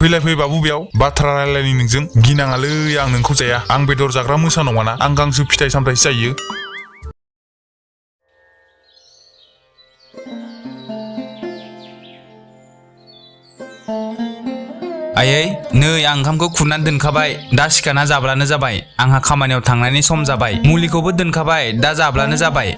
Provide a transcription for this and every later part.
फैलाय बाबु बेयाव बाथ्रा रायलायनि नोंजों गिनाङालै आं नोंखौ जाया आं बेदर जाग्रा मोसा नङाना आं गांसो फिथाइ सामथाइसो जायो आयै नै आं ओंखामखौ खुरनानै दोनखाबाय दा सिखारना जाब्लानो जाबाय आंहा खामानियाव थांनायनि सम जाबाय मुलिखौबो दोनखाबाय दा जाब्लानो जाबाय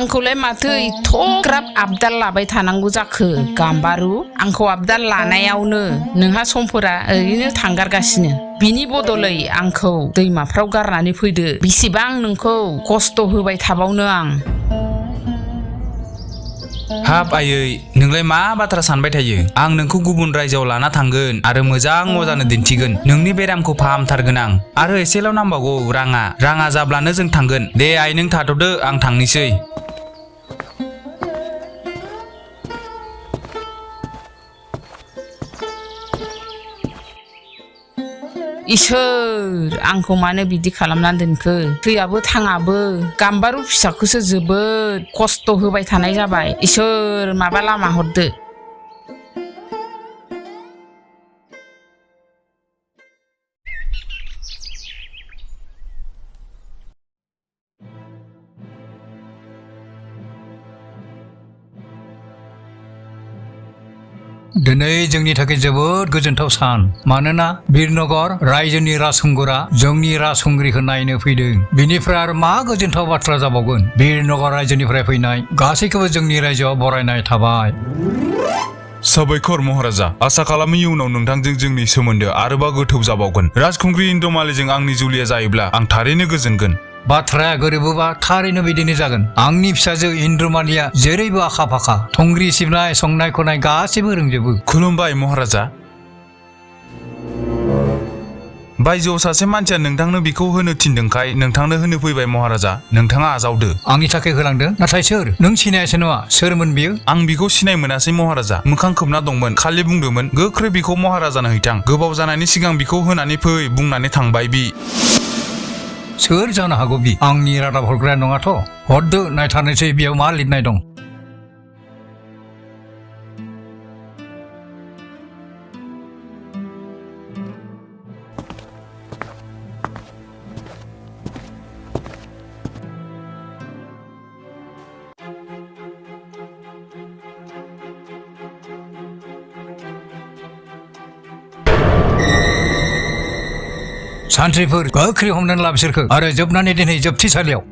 आंखौलाय माथो एथ'ग्राब आबदाल लाबाय थानांगौ जाखो गाम्बारु आंखौ आबदाल लानायावनो नोंहा समफोरा ओरैनो थांगारगासिनो बिनि बदलै आंखौ दैमाफ्राव गारनानै फैदो बेसेबां नोंखौ खस्थ' होबाय थाबावनो आं हाब आयै नोंलाय मा बाथ्रा सानबाय थायो आं नोंखौ गुबुन रायजोआव लाना थांगोन आरो मोजां अजानो दिन्थिगोन नोंनि बेरामखौ फाहामथारगोन आं आरो एसेल' नांबावगौ राङा जाब्लानो जों थांगोन दे आइ नों थाथ'दो आं थांनोसै इसोर आंखौ मानो बिदि खालामनानै दोनखो थैयाबो थाङाबो गाम्बारु फिसाखौसो जोबोद खस्थ' होबाय थानाय जाबाय इसोर माबा लामा हरदो दिनै जोंनि थाखाय जोबोद गोजोनथाव सान मानोना बिरनगर रायजोनि राजखुंगुरा जोंनि राजखुंग्रिखौ नायनो फैदों बिनिफ्राय आरो मा गोजोनथाव बाथ्रा जाबावगोन बिरनगर रायजोनिफ्राय फैनाय गासैखौबो जोंनि रायजोआव बरायनाय थाबाय साबायखर महाराजा आसा खालामो इयुनाव नोंथांजों जोंनि सोमोन्दो आरोबाव गोथौ जाबावगोन राजखुंग्रि इन्द्रमालिजों आंनि जुलिया जायोब्ला आं थारैनो गोजोनगोन बाथ्राया गोरोबोबा थारैनो बिदिनो जागोन आंनि फिसाजो इन्द्रमालिया जेरैबो आखा फाखा थंग्रि सिबनाय संनाय खावनाय गासैबो रोंजोबो खुलुमबाय महाराजा बायजोआव सासे मानसिया नोंथांनो बेखौ होनो थिनदोंखाय नोंथांनो होनो फैबाय महाराजा नोंथाङा आजावदो आंनि थाखाय होलांदों नाथाय सोर नों सिनायासै नङा सोरमोन बियो आं बिखौ सिनाय मोनासै महाराजा मोखां खोबना दंमोन खालि बुंदोंमोन गोख्रै बिखौ महाराजानो हैथां गोबाव जानायनि सिगां बिखौ होनानै फै बुंनानै थांबाय बि सोर जानो हागौ बि आंनि रादाब हरग्राया नङाथ' हरदो नायथारनोसै बेयाव मा लिरनाय दं सान्थ्रिफोर गोख्रै हमनानै ला बिसोरखौ आरो जोबनानै दिनै जोबथिसालियाव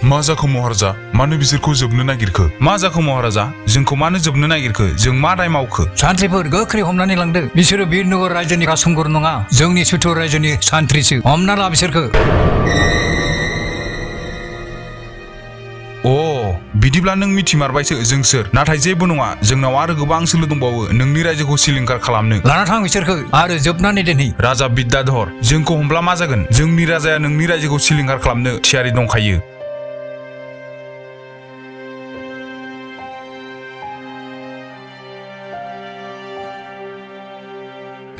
मा जाखो महाराजा मानो बिसोरखौ जोबनो नागिरखो मा जाखो महाराजा जोंखौ मानो जोबनो नागिरखो जों मा दाय मावखो सान्थ्रिफोर गोख्रै हमनानै लांदो बिसोरो बिरनगर रायजोनि राजखुंगुर नङा जोंनि सुथुर रायजोनि सान्थ्रिसो हमना ला बिसोरखौ अ बिदिब्ला नों मिथिमारबायसो जों सोर नाथाय जेबो नङा जोंनाव आरो गोबां सोलो दंबावो नोंनि रायजोखौ सिलिंखार खालामनो लाना थां बिसोरखौ आरो जोबनानै दोनहै राजा बिद्याधर जोंखौ हमब्ला मा जागोन जोंनि राजाया नोंनि रायजोखौ सिलिंखार खालामनो थियारि दंखायो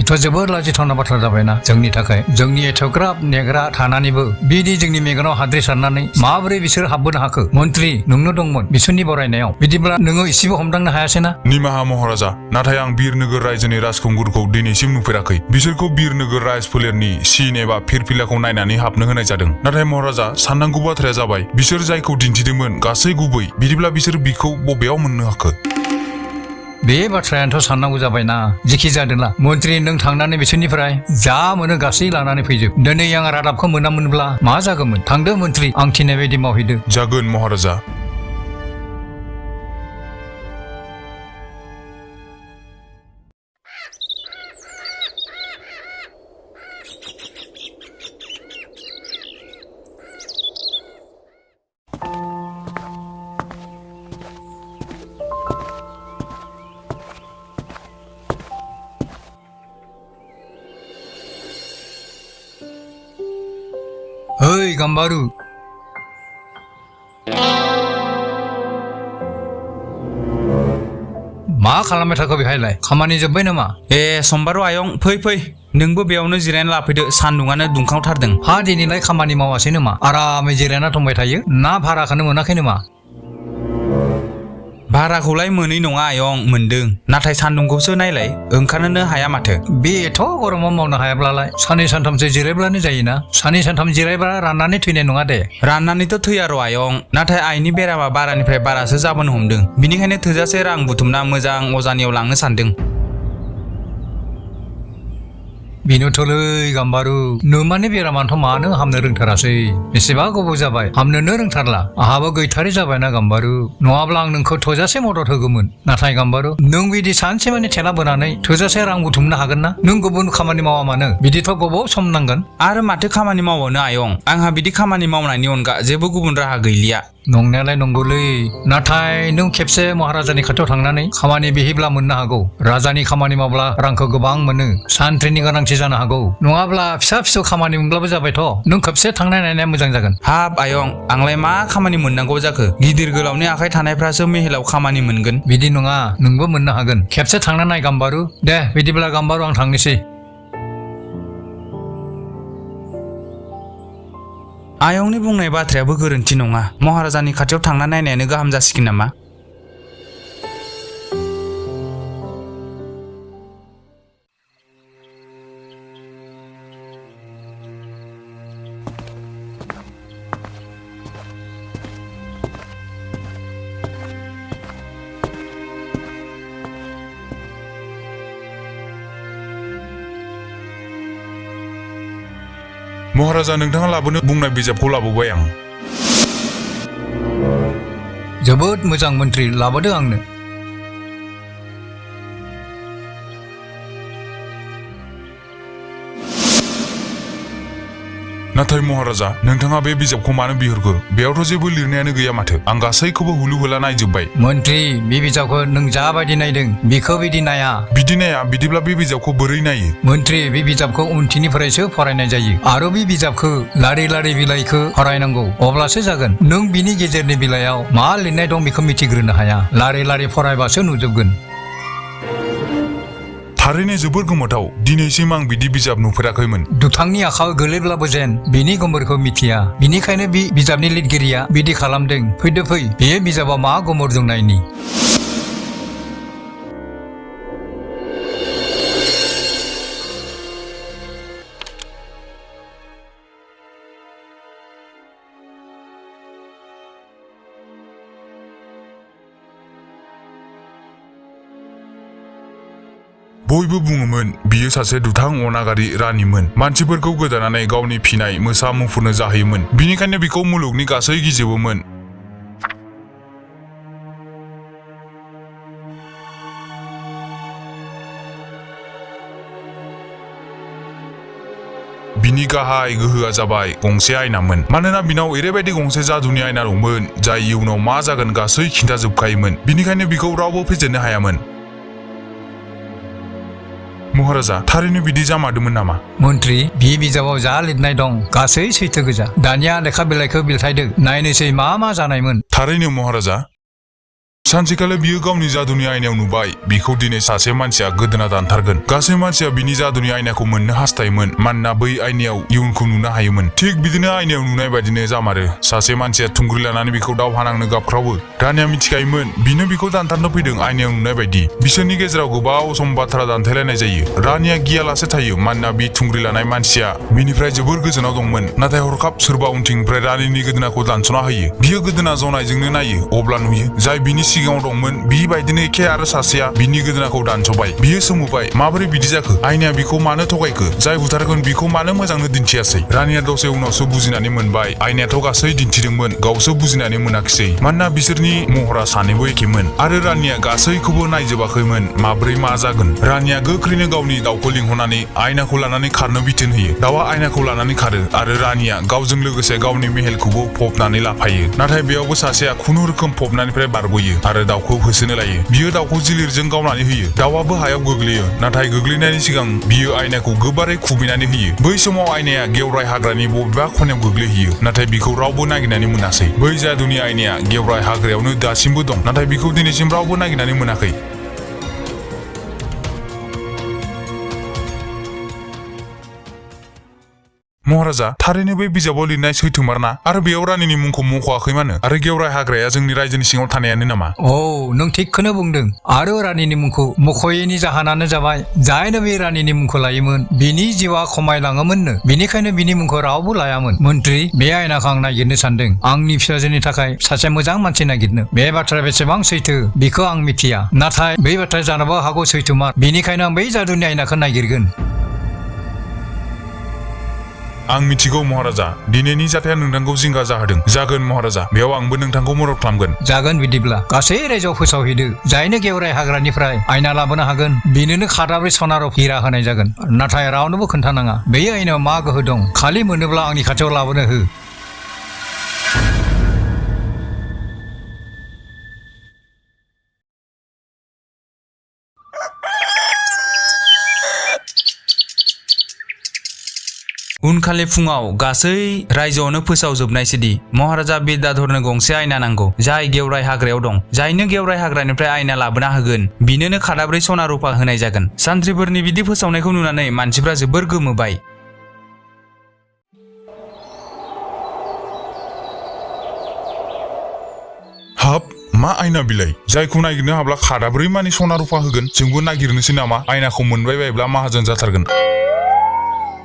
बेथ' जोबोद लाजिथावना बाथ्रा जाबायना जोंनि थाखाय जोंनि एथ'ग्राब नेग्रा थानानैबो बिदि जोंनि मेगनाव हाद्रि सारनानै माबोरै बिसोर हाबबोनो हाखो मन्त्रि नोंनो दंमोन बिसोरनि बरायनायाव बिदिब्ला नोङो एसेबो हमदांनो हायासैना निमाहा महाराजा नाथाय आं बिरनोगोर रायजोनि राजखुंगुरखौ दिनैसिम नुफेराखै बिसोरखौ बिरनोगोर राजफोलेरनि सिन एबा फिरफिलाखौ नायनानै हाबनो होनाय जादों नाथाय महाराजा साननांगौ बाथ्राया जाबाय बिसोर जायखौ दिन्थिदोंमोन गासै गुबै बिदिब्ला बिसोर बिखौ बबेयाव मोननो हाखो बे बाथ्रायानोथ' साननांगौ जाबायना जेखि जादोंला मन्त्रि नों थांनानै बिसोरनिफ्राय जा मोनो गासै लानानै फैजोब दिनै आं रादाबखौ मोनामोनब्ला मा जागौमोन थांदो मन्त्रि आं थिननाय बायदि मावहैदो जागोन महाराजा ओइ गाम्बारु मा खालामबाय थाखो बेहायलाय खामानि जोब्बाय नामा ए सम्बारु आयं फै नोंबो बेयावनो जिरायना लाफैदो सान्दुङानो दुंखावथारदों हा दिनैलाय खामानि मावासै नामा आरामै जिरायना दंबाय थायो ना भाराखौनो मोनाखै नामा भाराखौलाय मोनै नङा आयं मोनदों नाथाय सान्दुंखौसो नायलाय ओंखारनोनो हाया माथो बेथ' गरमाव मावनो हायाब्लालाय साननै सानथामसो जिरायब्लानो जायोना साननै सानथाम जिरायब्ला राननानै थैनाय नङा दे राननानैथ' थैया र' आयं नाथाय आइनि बेरामा बारानिफ्राय बारासो जाबोनो हमदों बिनिखायनो थोजासे रां बुथुमना मोजां अजानियाव लांनो सानदों बेनोथ'लै गाम्बारु नोमानि बेरामानोथ' मानो हामनो रोंथारासै बेसेबा गोबाव जाबाय हामनोनो रोंथारला आहाबो गैथारि जाबायना गाम्बारु नङाब्ला आं नोंखौ थोजासे मदद होगौमोन नाथाय गाम्बारु नों बिदि सानसेमानि थेला बोनानै थोजासे रां बुथुमनो हागोन ना नों गुबुन खामानि मावा मानो बिदिथ' गोबाव सम नांगोन आरो माथो खामानि मावबावनो आयं आंहा बिदि खामानि मावनायनि अनगा जेबो गुबुन राहा गैलिया नंनायालाय नंगौलै नाथाय नों खेबसे महाराजानि खाथियाव थांनानै खामानि बिहैब्ला मोननो हागौ राजानि खामानि मावब्ला रांखौ गोबां मोनो सान्थ्रिनि गोनांथि जानो हागौ नङाब्ला फिसा फिसौ खामानि मोनब्लाबो जाबायथ' नों खेबसे थांनाय नायनाया मोजां जागोन हाब आयं आंलाय मा खामानि मोननांगौ जाखो गिदिर गोलावनि आखाइ थानायफ्रासो मेहेलाव खामानि मोनगोन बिदि नङा नोंबो मोननो हागोन खेबसे थांना नाय गाम्बारु दे बिदिब्ला गाम्बारु आं थांनोसै आयंनि बुंनाय बाथ्रायाबो गोरोन्थि नङा महाराजानि खाथियाव थांना नायनायानो गाहाम जासिगोन नामा महाराजा नोंथाङा लाबोनो बुंनाय बिजाबखौ लाबोबाय आं जोबोद मोजां मन्त्रि लाबोदो आंनो नाथाय महाराजा नोंथाङा बे बिजाबखौ मानो बिहरखो बेयावथ' जेबो लिरनायानो गैया माथो आं गासैखौबो हुलु हुला नायजोब्बाय मन्त्रि बे बिजाबखौ नों जाबायदि नायदों बेखौ बिदि नाया बिदि नाया बिदिब्ला बे बिजाबखौ बोरै नायो मन्त्रि बे बिजाबखौ उनथिनिफ्रायसो फरायनाय जायो आरो बे बिजाबखौ लारि लारि बिलाइखौ फरायनांगौ अब्लासो जागोन नों बिनि गेजेरनि बिलाइयाव मा लिरनाय दं बेखौ मिथिग्रोनो हाया लारि लारि फरायबासो नुजोबगोन थारैनो जोबोर गोमोथाव दिनैसिम आं बिदि बिजाब नुफेराखैमोन दुथांनि आखायाव गोलैब्लाबो जेन बिनि गोमोरखौ मिथिया बिनिखायनो बे बिजाबनि लिरगिरिया बिदि खालामदों फैदो फै बे बिजाबाव मा गोमोर दं नायनि बयबो बुङोमोन बियो सासे दुथां अनागारि रानिमोन मानसिफोरखौ गोदानानै गावनि फिनाय मोसा मुफुरनो जाहैयोमोन बिनिखायनो बिखौ मुलुगनि गासै गिजोबोमोन बिनि गाहाय गोहोआ जाबाय गंसे आयनामोन मानोना बिनाव ओरैबायदि गंसे जादुनि आयना दंमोन जाय इयुनाव मा जागोन गासै खिन्थाजोबखायोमोन बिनिखायनो बिखौ रावबो फेजेननो हायामोन महाराजा थारैनो बिदि जामारदोंमोन नामा मन्त्रि बे बिजाबाव जा लिरनाय दं गासै सैथो गोजा दानिया लेखा बिलाइखौ बिलथायदो नायनोसै मा मा जानायमोन थारैनो महाराजा सानसेखालि बियो गावनि जादुनि आयनायाव नुबाय बिखौ दिनै सासे मानसिया गोदोना दानथारगोन गासै मानसिया बिनि जादुनि आयनाखौ मोननो हास्थायोमोन मानोना बै आयनायाव इयुनखौ नुनो हायोमोन थिग बिदिनो आयनायाव नुनाय बायदिनो जामारो सासे मानसिया थुंग्रि लानानै बिखौ दावहा नांनो गाबख्रावो रानिया मिथिखायोमोन बिनो बिखौ दानथारनो फैदों आयनायाव नुनाय बायदि बिसोरनि गेजेराव गोबाव सम बाथ्रा दान्थेलायनाय जायो रानिया गियालासे थायो मानोना बि थुंग्रि लानाय मानसिया बिनिफ्राय जोबोर गोजानाव दंमोन नाथाय हरखाब सोरबा उनथिंनिफ्राय रानिनि गोदोनाखौ दानस'ना होयो बियो गोदोना जनायजोंनो नायो अब्ला नुयो जाय बिनि सिगाङाव दंमोन बिबायदिनो एखे आरो सासेया बिनि गोदोनाखौ दानस'बाय बियो सोंबाय माबोरै बिदि जाखो आयनाया बिखौ मानो थगायखो जाय बुथारगोन बिखौ मानो मोजांनो दिन्थियासै रानिया दसे उनावसो बुजिनानै मोनबाय आयनायाथ' गासै दिन्थिदोंमोन गावसो बुजिनानै मोनाखिसै मानोना बिसोरनि महरा सानैबो एखेमोन आरो रानिया गासैखौबो नायजोबाखैमोन माब्रै मा जागोन रानिया गोख्रैनो गावनि दाउखौ लिंहरनानै आयनाखौ लानानै खारनो बिथोन होयो दाउआ आयनाखौ लानानै खारो आरो रानिया गावजों लोगोसे गावनि मेहेलखौबो फबनानै लाफायो नाथाय बेयावबो सासेया खुनुरोखोम फबनायनिफ्राय बारग'यो आरो दाउखौ होसोनो लायो बियो दाउखौ जिलिरजों गावनानै होयो दाउआबो हायाव गोग्लैयो नाथाय गोग्लैनायनि सिगां बियो आयनाखौ गोबारै खुबैनानै होयो बै समाव आयनाया गेवराय हाग्रानि बबेबा खनायाव गोग्लैहैयो नाथाय बिखौ रावबो नागिरनानै मोनासै बै जादुनि आयनाया गेवराय हाग्रायावनो दासिमबो दं नाथाय बिखौ दिनैसिम रावबो नागिरनानै मोनाखै महाराजा थारैनो बे बिजाबाव लिरनाय सैथोमारना आरो बेयाव रानिनि मुंखौ मख'आखै मानो आरो गेवराय हाग्राया जोंनि रायजोनि सिङाव थानायानो नामा? औ नों थिगखौनो बुंदों आरो रानिनि मुंखौ मख'यैनि जाहोनानो जाबाय जायनो बे रानिनि मुंखौ लायोमोन बिनि जिउआ खमायलाङोमोननो बेनिखायनो बिनि मुंखौ रावबो लायामोन। मन्त्रि बे आयनाखौ आं नागिरनो सानदों आंनि फिसाजोनि थाखाय सासे मोजां मानसि नागिरनो। बे बाथ्राया बेसेबां सैथो बेखौ आं मिथिया नाथाय बै बाथ्राया जानोबो हागौ सैथोमार बेनिखायनो आं बै जादुनि आयनाखौ नागिरगोन। आं मिथिगौ महाराजा दिनैनि जाथाया नोंथांखौ जिंगा जाहोदों। जागोन महाराजा बेयाव आंबो नोंथांखौ मदद खालामगोन। जागोन बिदिब्ला गासै रायजोआव फोसावहैदो जायनो गेवराय हाग्रानिफ्राय आयना लाबोनो हागोन बेनोनो खादाब्रै सनार हिरा होनाय जागोन। नाथाय रावनोबो खोन्थानाङा बे आयनायाव मा गोहो दं खालि मोनोब्ला आंनि खाथियाव लाबोनो हो। उनखालि फुङाव गासै रायजोआवनो फोसावजोबनायसोदि महाराजा बिद्याधरनो गंसे आयना नांगौ जाय गेवराय हाग्रायाव दं। जायनो गेवराय हाग्रानिफ्राय आयना लाबोना होगोन बिनोनो खादाब्रै सना रुफा होनाय जागोन। सान्थ्रिफोरनि बिदि फोसावनायखौ नुनानै मानसिफ्रा जोबोर गोमोबाय। हाब मा आयना बिलाइ जायखौ नागिरनो हाब्ला खादाब्रै मानि सना रुफा होगोन। जोंबो नागिरनोसै नामा? आयनाखौ मोनबाय बायब्ला माहाजोन जाथारगोन।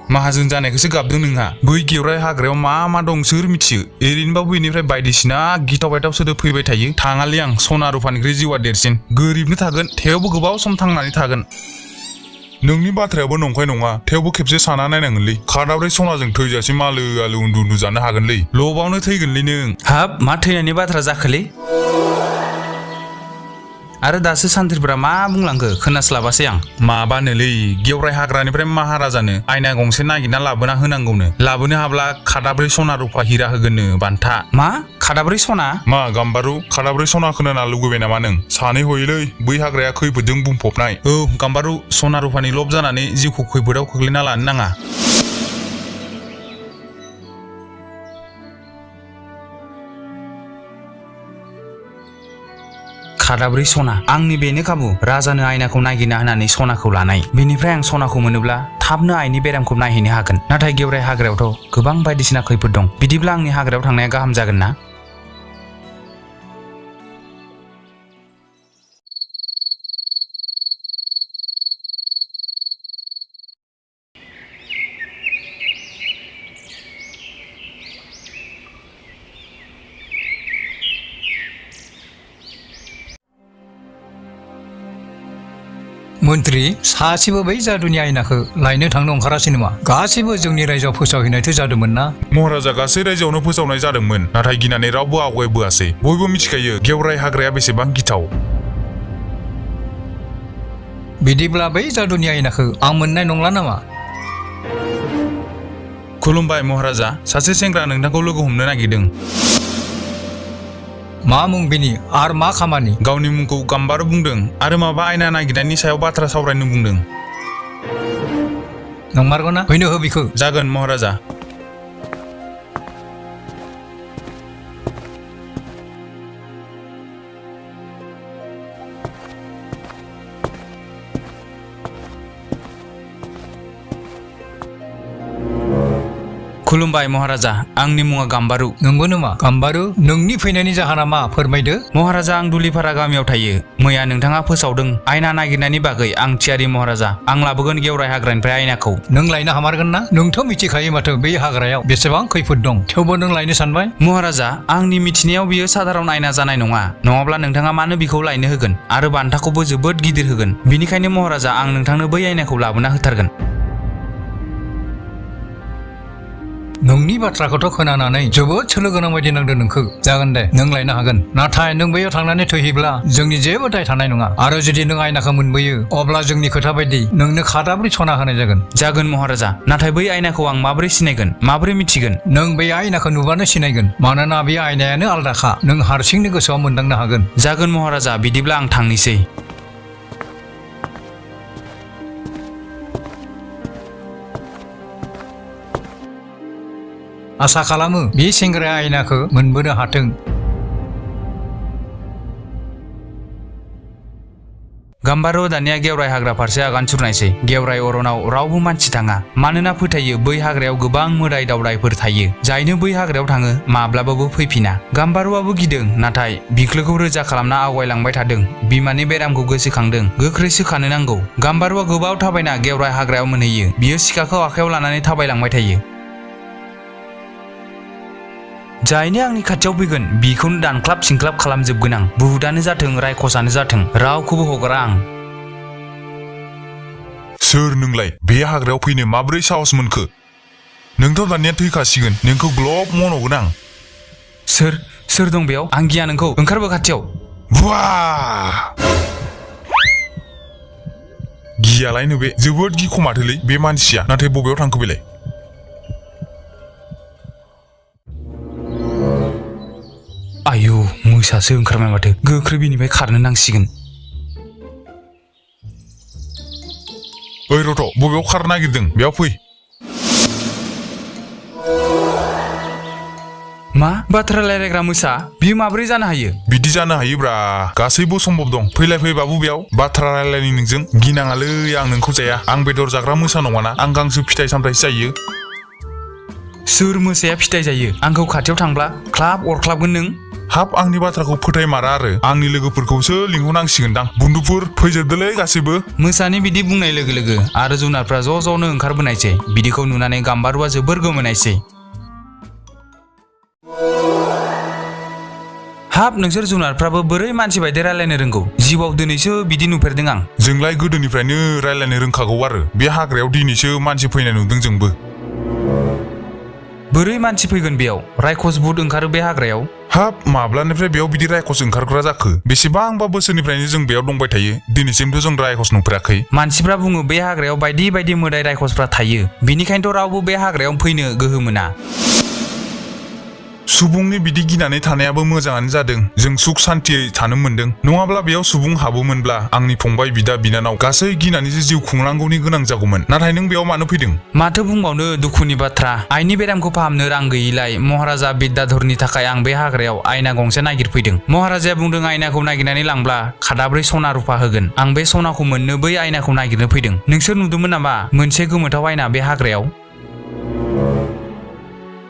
माहाजोन जानायखौसो गाबदों नोंहा। बै गेवराय हाग्रायाव मा दं सोर मिथियो? ओरैनोबाबो बेनिफ्राय बायदिसिना गिथाव बायथाव सोदोब फैबाय थायो। थाङालै आं सना रुफानिख्रुइ जिउआ देरसिन। गोरिबनो थागोन थेवबो गोबाव सम थांनानै थागोन। नोंनि बाथ्रायाबो नंखाय नङा थेवबो खेबसे साना नायनांगोनलै। खादाब्रै सनाजों थैजासे मालो आलो उन्दु जानो हागोनलै। लबावनो थैगोनलै नों। हाब मा थैनायनि बाथ्रा जाखोलै? आरो दासो सान्थ्रिफोरा मा बुंलांखो खोनास्लाबासै आं। माबानोलै गेवराय हाग्रानिफ्राय महाराजानो आयना गंसे नागिरना लाबोना होनांगौनो। लाबोनो हाब्ला खादाब्रै सना रुफा हिरा होगोननो बान्था। मा खादाब्रै सना? मा गाम्बारु खादाब्रै सना खोनाना लुगैबाय नामा नों? सानै हयोलै बै हाग्राया खैफोदजों बुंफबनाय। औ गाम्बारु सना रुफानि लब जानानै जिउखौ खैफोदाव खोख्लैना लानो नाङा। खादाब्रै सना आंनि बेनो खाबु। राजानो आयनाखौ नागिरना होनानै सनाखौ लानाय। बेनिफ्राय आं सनाखौ मोनोब्ला थाबनो आइनि बेरामखौ नायहैनो हागोन। नाथाय गेवराय हाग्रायावथ' गोबां बायदिसिना खैफोद दं। बिदिब्ला आंनि हाग्रायाव थांनाया गाहाम जागोन ना? मन्त्रि सासेबो बै जादुनि आयनाखौ लायनो थांनो ओंखारासै नामा? गासैबो जोंनि रायजोआव फोसावहैनायथ' जादोंमोन ना? महाराजा गासै रायजोआवनो फोसावनाय जादोंमोन नाथाय गिनानै रावबो आवगायबोआसै। बयबो मिथिखायो गेवराय हाग्राया बेसेबां गिथाव। बिदिब्ला बै जादुनि आयनाखौ आं मोननाय नंला नामा? खुलुमबाय महाराजा सासे सेंग्रा नोंथांखौ लोगो हमनो नागिरदों। मा मुं बिनि आर मा खामानि? गावनि मुंखौ गाम्बारु बुंदों आरो माबा आयना नागिरनायनि सायाव बाथ्रा सावरायनो बुंदों। नंमारगौना? फैनो हो बिखौ। जागोन महाराजा। खुलुमबाय महाराजा आंनि मुङा गाम्बारु। नंगौ नामा? गाम्बारु नोंनि फैनायनि जाहोना मा फोरमायदो। महाराजा आं दुलिपारा गामियाव थायो। मैया नोंथाङा फोसावदों आयना नागिरनायनि बागै आं थियारि महाराजा। आं लाबोगोन गेवराय हाग्रानिफ्राय आयनाखौ। नों लायनो हामारगोन ना? नोंथ' मिथिखायो माथो बे हाग्रायाव बेसेबां खैफोद दं थेवबो नों लायनो सानबाय? महाराजा आंनि मिथिनायाव बियो साधारन आयना जानाय नङा। नङाब्ला नोंथाङा मानो बिखौ लायनो होगोन आरो बान्थाखौबो जोबोद गिदिर होगोन। बिनिखायनो महाराजा आं नोंथांनो बै आयनाखौ लाबोना होथारगोन। नोंनि बाथ्राखौथ' खोनानानै जोबोद सोलो गोनां बायदि नांदों नोंखौ। जागोन दे नों लायनो हागोन नाथाय नों बैयाव थांनानै थैहैब्ला जोंनि जेबो दाय थानाय नङा आरो जुदि नों आयनाखौ मोनबोयो अब्ला जोंनि खोथा बायदि नोंनो खादाब्रै सना होनाय जागोन। जागोन महाराजा नाथाय बै आयनाखौ आं माबोरै सिनायगोन माबोरै मिथिगोन? नों बे आयनाखौ नुबानो सिनायगोन मानोना बे आयनायानो आलदाखा। नों हारसिंनो गोसोआव मोनदांनो हागोन। जागोन महाराजा बिदिब्ला आं थांनोसै। आसा खालामो बे सेंग्राया आयनाखौ मोनबोनो हाथों। गाम्बारु दानिया गेवराय हाग्रा फारसे आगान सुरनायसै। गेवराय अरनाव रावबो मानसि थाङा, मानोना फोथायो बै हाग्रायाव गोबां मोदाय दावदायफोर थायो, जायनो बै हाग्रायाव थाङो माब्लाबाबो फैफिना। गाम्बारुआबो गिदों, नाथाय बिख्लोखौ रोजा खालामना आवगायलांबाय थादों। बिमानि बेरामखौ गोसोखांदों, गोख्रै सोखानो नांगौ। गाम्बारुआ गोबाव थाबायना गेवराय हाग्रायाव मोनहैयो। बियो सिखाखौ आखायाव लानानै थाबायलांबाय थायो। जायनो आंनि खाथियाव फैगोन बिखौनो दानख्लाब सिंख्लाब खालामजोबगोन आं। बुहुदानो जाथों रायखसानो जाथों, रावखौबो हगारा आं। सोर नोंलाय? बे हाग्रायाव फैनो माब्रै साहस मोनखो? नोंथ' दानिया थैखासिगोन, नोंखौ ग्लब मन'गोन आं। सोर दं बेयाव? आं गिया नोंखौ, ओंखारबो खाथियाव। बुवा! गियालायनो बे, जोबोद गिखमाथोलै बे मानसिया। नाथाय बबेयाव थांखो बेलाय? आयु, मोसासो ओंखारबाय माथो। गोख्रै बिनिफ्राय खारनो नांसिगोन। ओइ रथ', बबेयाव खारनो नागिरदों? बेयाव फै। मा बाथ्रा रायलायग्रा मोसा? बियो माब्रै जानो हायो? बिदि जानो हायोब्रा, गासैबो सम्भब दं। फैलाय फै बाबु, बेयाव बाथ्रा रायलायनि नोंजों। गिनाङालै, आं नोंखौ जाया। आं बेदर जाग्रा मोसा नङाना, आं गांसो फिथाइ सामथाइसो जायो। सोर मोसाया फिथाइ जायो? आंखौ खाथियाव थांब्ला ख्लाब अरख्लाबगोन नों। हाब, आंनि बाथ्राखौ फोथायमारा आरो। आंनि लोगोफोरखौसो लिंहरनांसिगोनदां। बुन्दुफोर फैजोबदोलै गासैबो। मोसानि बिदि बुंनाय लोगो लोगो आरो जुनारफ्रा ज'नो ओंखारबोनायसै। बिदिखौ नुनानै गाम्बारुआ जोबोर गोमोनायसै। हाब, नोंसोर जुनारफ्राबो बोरै मानसि बायदि रायलायनो रोंगौ? जिउआव दिनैसो बिदि नुफेरदों आं। जोंलाय गोदोनिफ्रायनो रायलायनो रोंखागौ आरो। बे हाग्रायाव दिनैसो मानसि फैनाय नुदों जोंबो। बोरै मानसि फैगोन बेयाव? रायखस भुत ओंखारो बे हाग्रायाव। हाब, माब्लानिफ्राय बेयाव बिदि रायखस ओंखारग्रा जाखो? बेसेबांबा बोसोरनिफ्रायनो जों बेयाव दंबाय थायो, दिनैसिमथ' जों रायखस नुफेराखै। मानसिफ्रा बुङो बे हाग्रायाव बायदि बायदि मोदाय रायखसफ्रा थायो, बिनिखायनोथ' रावबो बे हाग्रायाव फैनो गोहो मोना। सुबुंनि बिदि गिनानै थानायाबो मोजाङानो जादों। जों सुख सान्थियै थानो मोन्दों। नङाब्ला बेयाव सुबुं हाबोमोनब्ला आंनि फंबाय बिदा बिनानाव गासै गिनानैसो जिउ खुंनांगौनि गोनां जागौमोन। नाथाय नों बेयाव मानो फैदों? माथो बुंबावनो दुखुनि बाथ्रा। आइनि बेरामखौ फाहामनो रां गैयिलाय महाराजा बिद्याधरनि थाखाय आं बे हाग्रायाव आयना गंसे नागिरफैदों। महाराजाया बुंदों आयनाखौ नागिरनानै लांब्ला खादाब्रै सना रुफा होगोन। आं बे सनाखौ मोननो बै आयनाखौ नागिरनो फैदों। नोंसोर नुदोंमोन नामा मोनसे गोमोथाव आयना बे हाग्रायाव?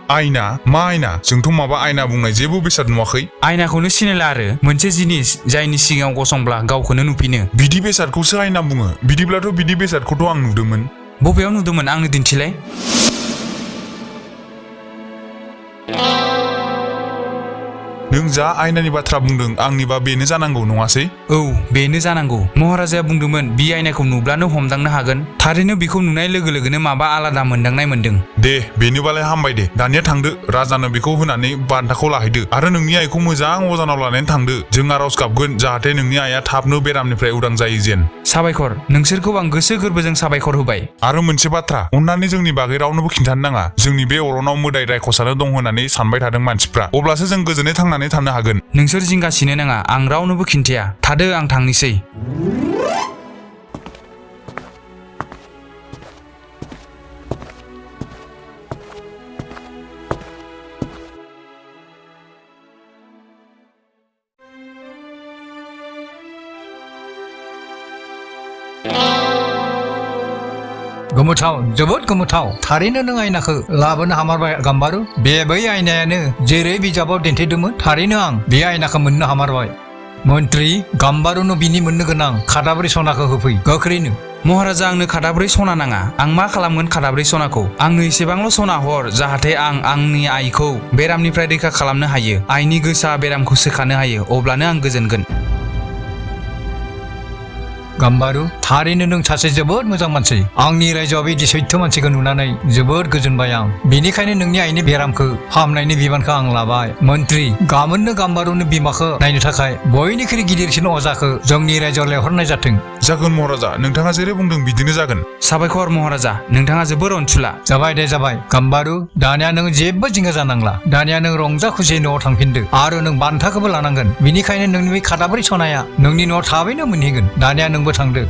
आयना? मा आयना? जोंथ' माबा आयना बुंनाय जेबो बेसाद नुवाखै। आयनाखौनो सिनायला आरो, मोनसे जिनिस जायनि सिगाङाव गसंब्ला गावखौनो नुफिनो। बिदि बेसादखौसो आयना बुङो? बिदिब्लाथ' बिदि बेसादखौथ' आं नुदोंमोन। बबेयाव नुदोंमोन? आंनो दिन्थिलाय। नों जा आयनानि बाथ्रा बुंदों, आंनिबा बेनो जानांगौ नङासै? औ, बेनो जानांगौ। महाराजाया बुंदोंमोन बि आयनाखौ नुब्लानो हमदांनो हागोन। थारैनो बिखौ नुनाय लोगो लोगोनो माबा आलादा मोनदांनाय मोन्दों। दे, बेनोबालाय हामबाय दे। दानिया थांदो, राजानो बेखौ होनानै बान्थाखौ लाहैदो आरो नोंनि आइखौ मोजां अजानाव लानानै थांदो। जों आरज गाबगोन जाहाथे नोंनि आइया थाबनो बेरामनिफ्राय उदां जायो जेन। साबायखर, नोंसोरखौ आं गोसो गोरबोजों साबायखर होबाय। आरो मोनसे बाथ्रा, अन्नानै जोंनि बागै रावनोबो खिन्थानो नाङा। जोंनि बे अरनाव मोदाय रायखसानो दं होननानै सानबाय थादों मानसिफ्रा। अब्लासो जों गोजोनै थांनानै थानो हागोन। नोंसोर जिंगासिनो नाङा, आं रावनोबो खिन्थाया। थादो, आं थांनोसै। गोमोथाव, जोबोद गोमोथाव। थारैनो नों आयनाखौ लाबोनो हामारबाय गाम्बारु। बे बै आयनायानो जेरै बिजाबाव दिन्थिदोंमोन। थारैनो आं बे आयनाखौ मोननो हामारबाय। मन्त्रि, गाम्बारुनो बिनि मोननो गोनां खादाब्रै सनाखौ होफै, गोख्रैनो। महाराजा, आंनो खादाब्रै सना नाङा। आं मा खालामगोन खादाब्रै सनाखौ? आंनो एसेबांल' सना हर, जाहाथे आं आंनि आइखौ बेरामनिफ्राय रैखा खालामनो हायो, आइनि गोसा बेरामखौ सोखानो हायो। अब्लानो आं गोजोनगोन। गाम्बारु, थारैनो नों सासे जोबोद मोजां मानसि। आंनि रायजोआव बिदि सैथो मानसिखौ नुनानै जोबोद गोजोनबाय आं। बेनिखायनो नोंनि आइनि बेरामखौ फाहामनायनि बिबानखौ आं लाबाय। मन्त्रि, गाबोननो गाम्बारुनि बिमाखौ नायनो थाखाय बयनिख्रुइ गिदिरसिन अजाखौ जोंनि रायजोआव लेंहरनाय जाथों। जागोन महाराजा, नोंथाङा जेरै बुंदों बिदिनो जागोन। साबायखर महाराजा, नोंथाङा जोबोर अनसुला। जाबाय दे जाबाय। गाम्बारु, दानिया नों जेबो जिंगा जानांला। दानिया नों रंजा खुसियै न'आव थांफिनदो आरो नों बान्थाखौबो लानांगोन। बेनिखायनो नोंनि बे खादाब्रै सनाया नोंनि न'आव थाबैनो मोनहैगोन। दानिया नोंबो थांदो।